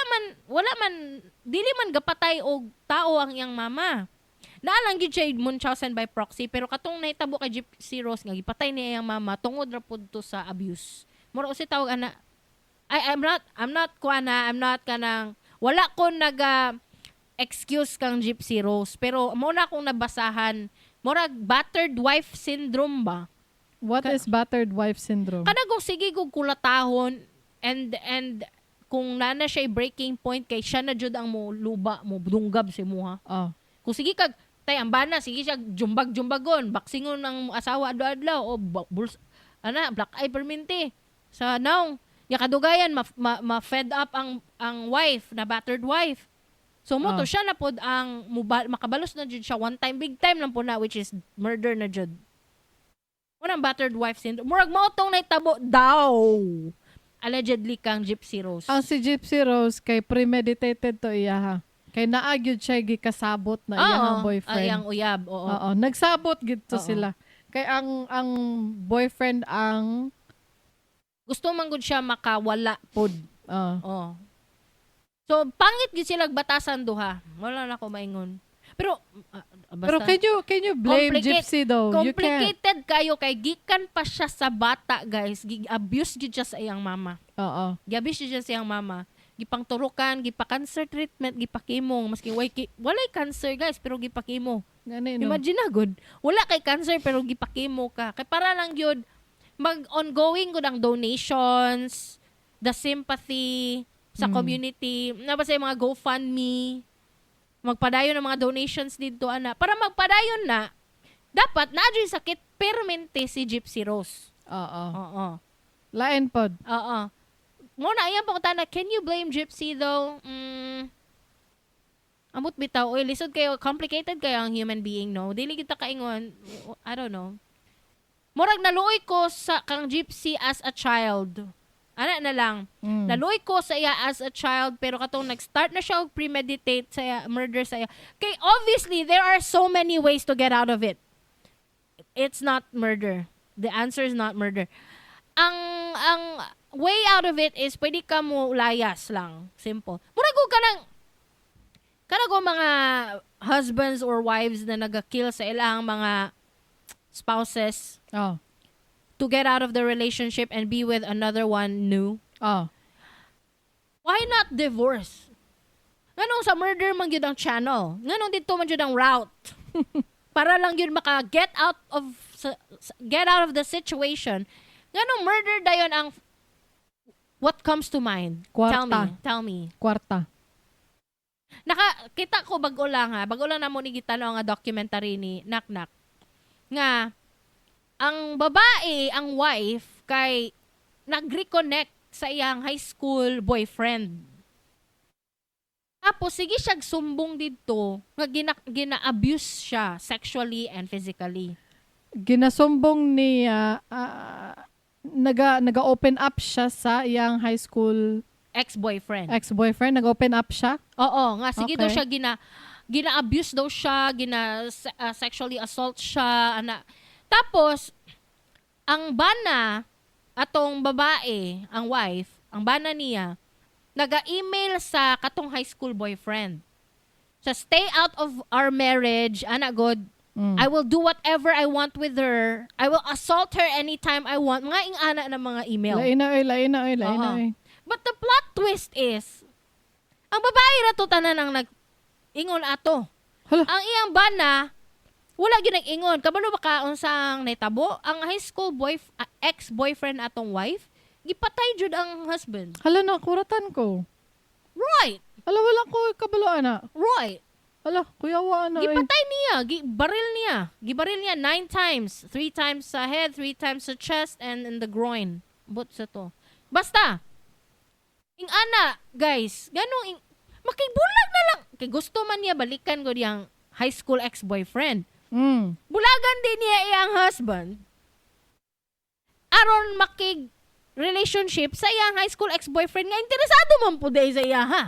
man dili man gapatay og tao ang iyang mama. Naa lang gyud siya Munchausen by proxy, pero katong nahitabo kay Gypsy Rose nga gipatay niya iyang mama tungod ra pud to sa abuse. Mura usi tawag ana. I I'm not kuan na, I'm not kanang wala ko naga excuse kang Gypsy Rose, pero mao na akong nabasahan, murag battered wife syndrome ba? What is battered wife syndrome? Kana kung sige kog kulatahon and kung nana siya breaking point kay siya na jud ang mo luba, mo dunggab sa imuha. Kung sige kag tay ang bana, sige siya jumbag-jumbagon, baksingon ang asawa adlaw-adlaw o buls ana black eye perminti sa naong ya kadugayan ma fed up ang wife na battered wife. So mo to siya na pod ang makabalos na jud siya one time, big time lang po na, which is murder na jud. Unang battered wife syndrome. Murag mao tong nahitabo daw allegedly kang Gypsy Rose. Ang si Gypsy Rose kay premeditated to iya ha. Kay naa gyud siya gikasabot na iyang boyfriend. Ay, ang uyab, oo. Oo, nagsabot gid to sila. Kay ang boyfriend ang Gusto man gud siya makawala pod. Oh. So pangit gyud sila batasan duha. Wala na ko maingon. Pero basta, Pero can you blame Gypsy though? You can't. Complicated kayo kay gikan pa siya sa bata, guys. Gi-abuse gyud siya sa iyang mama. Gi-abuse gyud siya sa iyang mama. Gipangturukan, gipa-cancer treatment, gipakimo. Maski walay cancer, guys, pero gipakimo. Gani no. Imagine na good. Wala kay cancer pero gipakimo ka. Kay para lang gyud mag ongoing gud ang donations, the sympathy sa community, na ba sa mga GoFundMe, magpadayon ng mga donations dito ana. Para magpadayon na, dapat na sakit permente si Gypsy Rose. Oo. Lain pod. Oo. Mao na iyang pangutana, can you blame Gypsy though? Amot bitaw, oy, lisod kayo, complicated kayo ang human being, no? Dili kita kaingon, I don't know. Murag naluoy ko sa kang Gypsy as a child. Ana na lang. Naluoy ko sa iya as a child, pero katong nag-start na siya og premeditate sa iya, murder sa iya. Kay obviously there are so many ways to get out of it. It's not murder. The answer is not murder. Ang way out of it is pwede ka mo layas lang. Simple. Murag og kanang og mga husbands or wives na nagakill sa ilang mga spouses to get out of the relationship and be with another one new. Why not divorce? Nganong sa murder man gyud ang channel? Nganong dito man gyud ang route? Para lang gyud maka get out of the situation. Nganong murder dayon ang What comes to mind? Tell me. Kwarta. Tell me. Kwarta. Naka kita ko bag-o lang ha. Bag-o lang namo ni gitanaw nga documentary ni Knock Knock. Nga ang babae, ang wife kay nag-reconnect sa iyang high school boyfriend. Tapos sige siya sumbong didto nga gina-abuse siya sexually and physically. Ginasumbong niya, naga-open up siya sa iyang high school ex-boyfriend. Ex-boyfriend. Nag-open up siya. Oo, nga sige daw siya gina-abuse daw siya, gina sexually assault siya, ana. Tapos ang bana atong babae, ang wife, ang bana niya naga-email sa katong high school boyfriend. Sa "Stay out of our marriage, ana god. I will do whatever I want with her. I will assault her anytime I want." Mga ing-ana na mga email. Lain na oy, lain na oy, lain na oy. But the plot twist is, ang babae ra to tanan ang nag ingon ato. Hala. Ang iyang bana, wala gyud nag-ingon. Kabalo ba ka unsa ang nahitabo? Ang high school boy ex-boyfriend atong wife, gipatay jud ang husband. Hala na, kuratan ko. Hala, wala ko kabalo ana. Hala, kuyawa ana oy. Gipatay niya, gibaril niya. Gibaril niya nine times. Three times sa head, three times sa chest, and in the groin. But sa to. Basta, ing ana, guys, ganong, makibulag na lang. Kay gusto man niya balikan ko diyang high school ex-boyfriend. Bulagan din niya iyang husband. Aron makig relationship sa iyang high school ex-boyfriend nga interesado man po sa iya ha.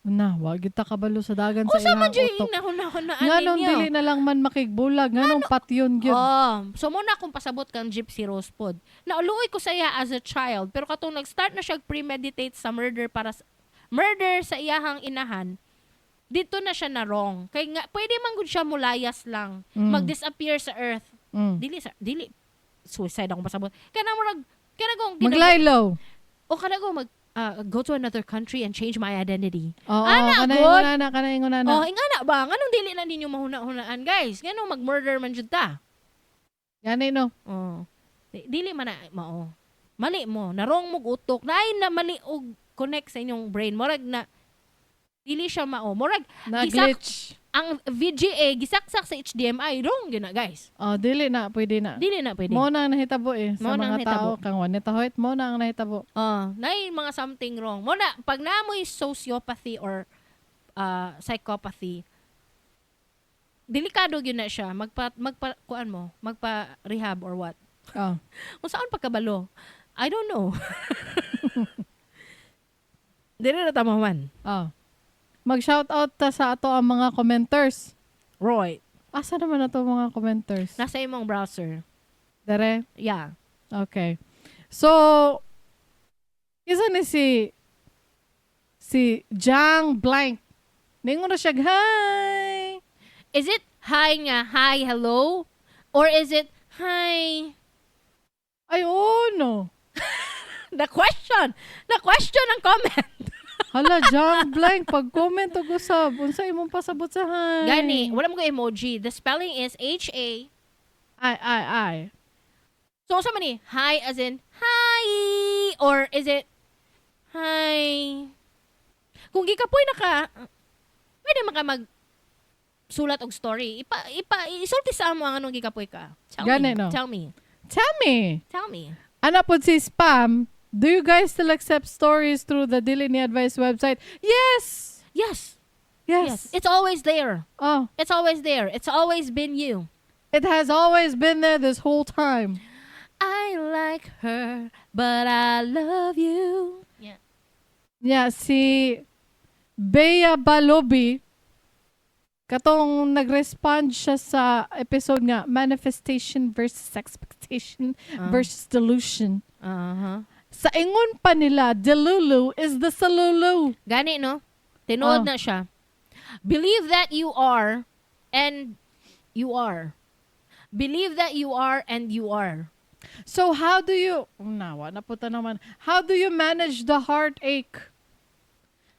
Na, wa kita kabalo sa dagan sa Usa man ilang jud utok. nahuna-hunaan Nganong ninyo. dili na lang man makigbulag, nganong patyon gyud? Oh, so mo na akong pasabot kang Gypsy Rose pod. Nauluoy ko sa iya as a child, pero katong nag-start na siya premeditate sa murder para sa, murder sa iyahang inahan, dito na siya na wrong. Kay nga pwede man gud siya mulayas lang, mag-disappear sa earth. Dili sa dili suicide akong pasabot. Kana murag kana kung Maglaylo. O kana ko mag go to another country and change my identity. Oo, Ana, kanay good. ingon ana, kanay ingon ana. Oh, ingana ba? Nganong dili na ninyo mahuna-hunaan, guys? Nganong mag-murder man jud ta? Gani no. Oh. Dili man na mao. Mali mo, narong mo utok. Naay na mali og connect sa inyong brain. Murag na dili siya mao. Murag Na glitch. Ang VGA gisaksak sa HDMI, wrong gyud na, guys. Oh, dili na pwede na. Dili na pwede. Mo na ang nahitabo eh sa Mao na ang mga tao nahitabo. kang Juanita Hoyt, mo na ang nahitabo. Oh, naay mga something wrong. Mo na pag naamoy sociopathy or psychopathy, delikado gyud na siya. Magpa kuan mo, magpa rehab or what. Oh. Kung saan pagkabalo? I don't know. Dili na tama man. Oh. Mag-shout out ta sa ato ang mga commenters. Roy. Asa naman ato mga commenters? Nasa imong browser. Dere. Yeah. Okay. So, isa ni si Jang Blank. Ningon na siya, "Hi!" Is it hi nga, hi, hello? Or is it hi? Ay, oh no. The question! The question ang comment! Hala, Jang Blank, pag-comment og usab, unsa imong pasabot sa hi? Gani, wala mo ko emoji. The spelling is H-A. Ay, ay, ay. So, unsa man ni? Hi as in, hi! Or is it, hi? Kung gikapoy na ka, pwede man ka mag sulat og story. Isulti sa amo ang anong gikapoy ka. Tell Gani, me. no? Tell me. Tell me. Tell me. Ana po si Spam, do you guys still accept stories through the Dili Ni Advice website? Yes! Yes. Yes. Yes. It's always there. Oh, It's always there. It's always been you. It has always been there this whole time. I like her, but I love you. Yeah. Yeah, si Bea Balobi, katong nag-respond siya sa episode nga, manifestation versus expectation versus delusion. Sa ingon pa nila, delulu is the salulu. Gani, no? Tinuod Oh. na siya. Believe that you are, and you are. Believe that you are, and you are. So how do you, nawa na puta naman, how do you manage the heartache?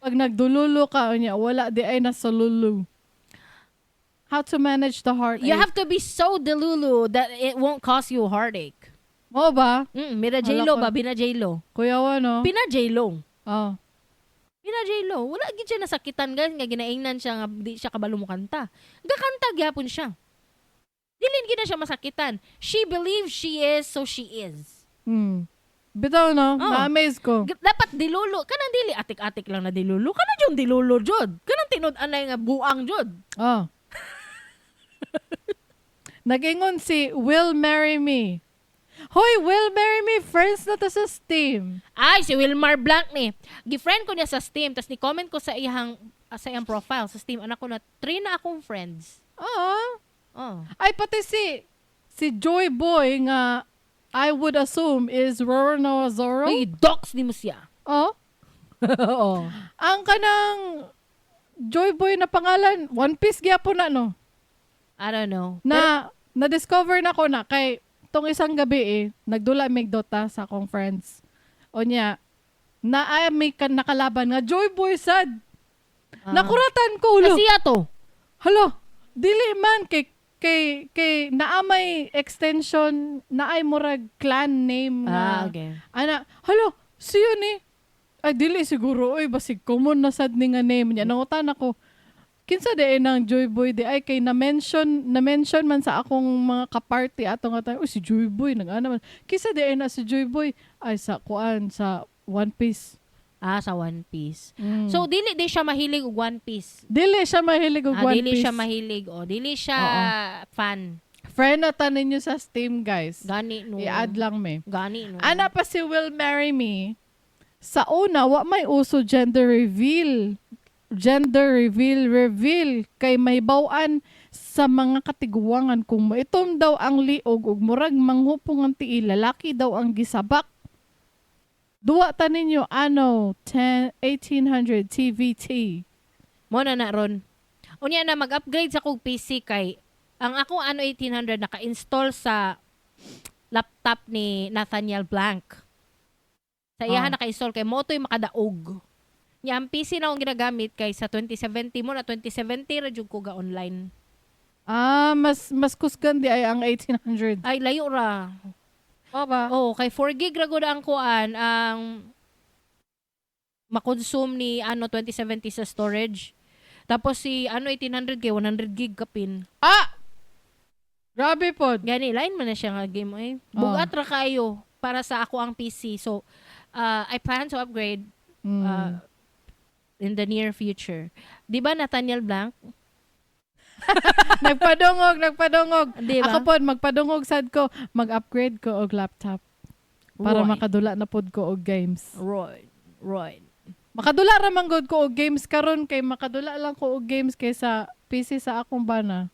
Pag nagdululo ka, unya, wala di ay nasalulu. How to manage the heartache? You have to be so delulu that it won't cause you heartache. Mao ba? Mira J-Lo Hala ko. ba? Bina J-Lo. Kuyawa, no? Pina J-Lo. Oh. Pina J-Lo. Wala gid siya nasakitan, guys, nga ginaingnan siya nga di siya kabalo mo kanta. Gakanta gyapon siya. Dili gid na siya masakitan. She believes she is, so she is. Bitaw, no? Oh. Na-amaze ko. Dapat dilulu. Kanang dili atik-atik lang na dilulu. Kanang yung dilulu jud. Kanang tinud-anay nga buang jud. Oh. Nag-ingon si Will Marry Me. Hoy, Will Marry Me, friends na to sa Steam. Ay, si Wilmar Blanc ni. Gi-friend ko niya sa Steam, tas ni-comment ko sa iyang profile sa Steam. Anak ko na, three na akong friends. Ah. Oh. Ay, pati si Joy Boy nga I would assume is Roronoa Zoro. Ay, dox ni mo siya. Oh. Oo. Ang kanang Joy Boy na pangalan, One Piece gyapon na, no? I don't know. Na na-discover na ko na kay tong isang gabi eh, nagdula mig Dota sa akong friends. O niya, na ay may nakalaban nga Joy Boy sad. Ah. Nakuratan ko ulo. Ay, siya to. Hala, dili man kay naa may extension, naay murag clan name nga. Ah, okay. Ana, hala, siya ni. Ay dili siguro oy, basig common na sad ni nga name niya. Nangutan ako. Kinsa di nang Joy Boy di ay kay na-mention man sa akong mga kaparty ato nga tayo, "Uy, si Joy Boy nag-ana man. Kinsa di na si Joy Boy?" Ay sa kuan, sa One Piece. Ah, sa One Piece. So, dili di siya mahilig og One Piece. Dili siya mahilig og Ah, One dili Piece. siya mahilig. O, dili siya Oo. fan. Friend na tanin nyo sa Steam, guys. Gani no. I-add lang me. Gani no. Ana pa si Will Marry Me. Sa una, wa may uso gender reveal. Gender reveal, reveal. Kay may bawan sa mga katiguangan kung maitom daw ang liog ug murag manghupong ang tiil, lalaki daw ang gisabak. Duwa ta ninyo ano 10 1800 TVT. Mo na na ron. Unya na mag-upgrade sa kog PC kay ang akong ano 1800 naka-install sa laptop ni Nathaniel Blanc. Sa iyahan naka-install kay mo to'y makadaog. Nya ang PC na akong ginagamit kay sa 2070 mo na 2070 ra jud ko ga online. Ah, mas kusgan di ay ang 1800. Ay, layo ra. O ba? Oh, kay 4 gig ra gud ang kuan ang makonsume ni ano 2070 sa storage. Tapos si ano 1800 kay 100 gig kapin. Ah! Grabe pod. Gani line man na siya nga game ay. Oh. Bugat ra kayo para sa ako ang PC. So I plan to upgrade in the near future. 'Di ba, Nathaniel Blanc? Nagpadungog, nagpadungog. Di ba? Ako pod magpadungog sad ko, mag-upgrade ko og laptop para makadula na pod ko og games. Right. Makadula ra man gud ko og games karon kay makadula lang ko og games kaysa PC sa akong bana.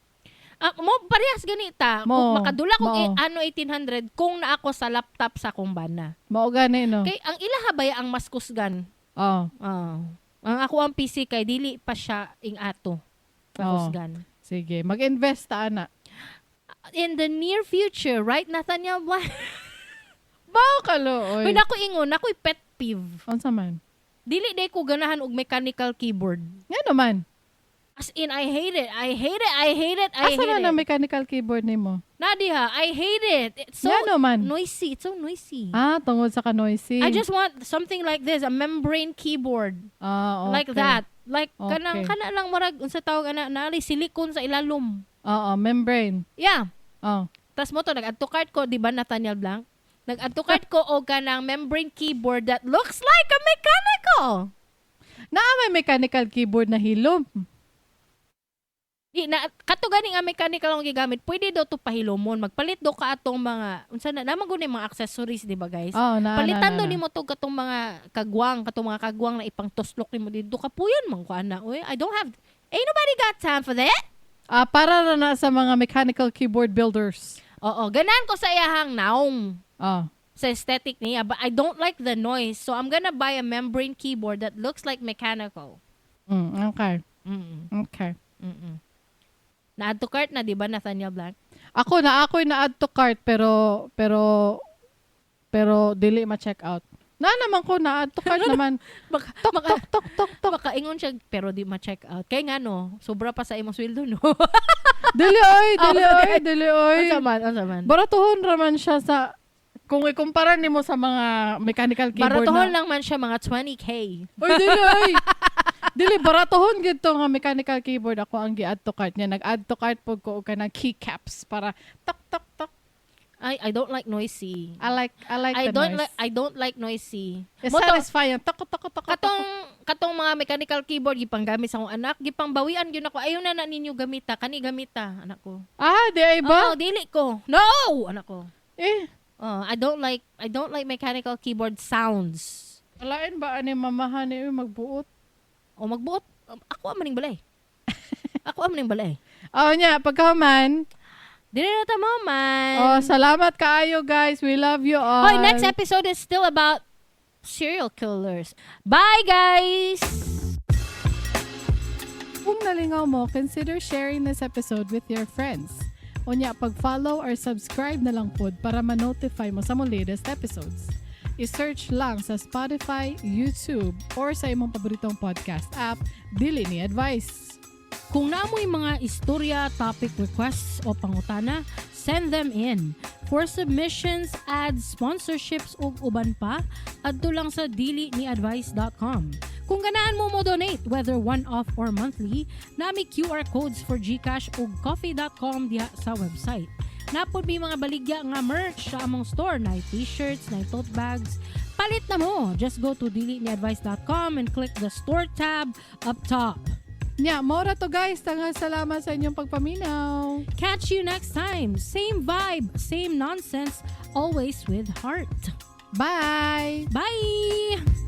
Ah, mo parehas ganita. Mo, Kung makadula ko mo. eh, ano 1800 kung na ako sa laptop sa akong bana. Mao gani, no. Kay ang ilaha baya ang mas kusgan. Oh, Ah. Ang ako ang PC kay dili pa siya ing ato. Kusgan. Sige, mag-invest ta ana. In the near future, right, Nathaniel Blanc? Bao kalo oy. Uy, nako ingon, nakoy pet peeve. Unsa man? Dili day ko ganahan og mechanical keyboard. Nga naman. As in, I hate it. I hate it. I hate it. I Asa hate man it. ang mechanical keyboard nimo? Nadiha, I hate it. It's so Nga naman. noisy. It's so noisy. Ah, tungod sa ka-noisy. I just want something like this, a membrane keyboard. Ah, okay. Like that. Like kanang kana lang murag unsa tawag ana naali silicone sa ilalom. Oo, membrane. Yeah. Oh. Tas mo to nag-add to cart ko, di ba, Nathaniel Blanc? Nag-add to cart ko og kanang membrane keyboard that looks like a mechanical. Naa may mechanical keyboard na hilom. Di na kato gani nga mechanical ang gigamit, pwede daw to pahilomon. Magpalit do ka atong mga unsa na naman gud ni mga accessories, di ba, guys? Oh, na Palitan na, do na, na. nimo to katong mga kagwang na ipangtuslok nimo didto kapuyon man ko ana. Oy, I don't have ain't nobody got time for that. Ah, para ra na sa mga mechanical keyboard builders. Oo, ganahan ko sa iyahang naong Oh. sa aesthetic niya, but I don't like the noise. So I'm gonna buy a membrane keyboard that looks like mechanical. Okay. Okay. Na-add to cart na, di ba, Nathaniel Blanc? Ako na ako'y na-add to cart pero dili ma-check out. Na naman ko na-add to cart naman. Baka, Tok baka, tok tok tok tok. baka ingon siya, pero di ma-check out. Kaya nga, no, sobra pa sa imong sweldo, no? Dili oy, dili Oh, oy, dili oy. Unsa man, unsa man. Baratuhon ra man siya sa Kung ikumpara nimo sa mga mechanical keyboard Baratohon na lang man siya mga 20K. Oy, dili oy. Dili baratohon gid to nga mechanical keyboard. Ako ang gi-add to cart niya. Nag-add to cart pud ko og kanang keycaps para tok tok tok. I don't like noisy. I like I the don't noise. like I don't like noisy. It's Mo to- satisfying. Tok tok tok tok. Katong mga mechanical keyboard gipanggamit sa akong anak, gipangbawian gyud ako. Ayaw na na ninyo gamita, kani gamita anak ko. Ah, di ay ba? Oo, dili ko. No, anak ko. Eh, Oh, I don't like mechanical keyboard sounds. Alain ba ani mamahan ni magbuot? O magbuot ako ang maning balay. Ako ang maning balay. Oh nya, pagkahuman. Dili na ta mo man. Oh, salamat kaayo, guys. We love you all. Hoy, next episode is still about serial killers. Bye, guys. Kung nalingaw mo, consider sharing this episode with your friends. Unya, pag-follow or subscribe na lang pod para ma-notify mo sa mo latest episodes. I-search lang sa Spotify, YouTube, or sa imong paboritong podcast app, Dili Ni Advice. Kung naa moy mga istorya, topic requests o pangutana, send them in. For submissions, ads, sponsorships ug uban pa, adto lang sa diliniadvice.com. Kung ganahan mo mo donate, whether one-off or monthly, naa mi QR codes for GCash ug ko-fi.com diha sa website. Naa pod mi mga baligya nga merch sa among store, na t-shirts, na tote bags. Palit na mo! Just go to diliniadvice.com and click the store tab up top. Nya, mao ra to, guys. Daghang salamat sa inyong pagpaminaw. Catch you next time. Same vibe, same nonsense, always with heart. Bye! Bye!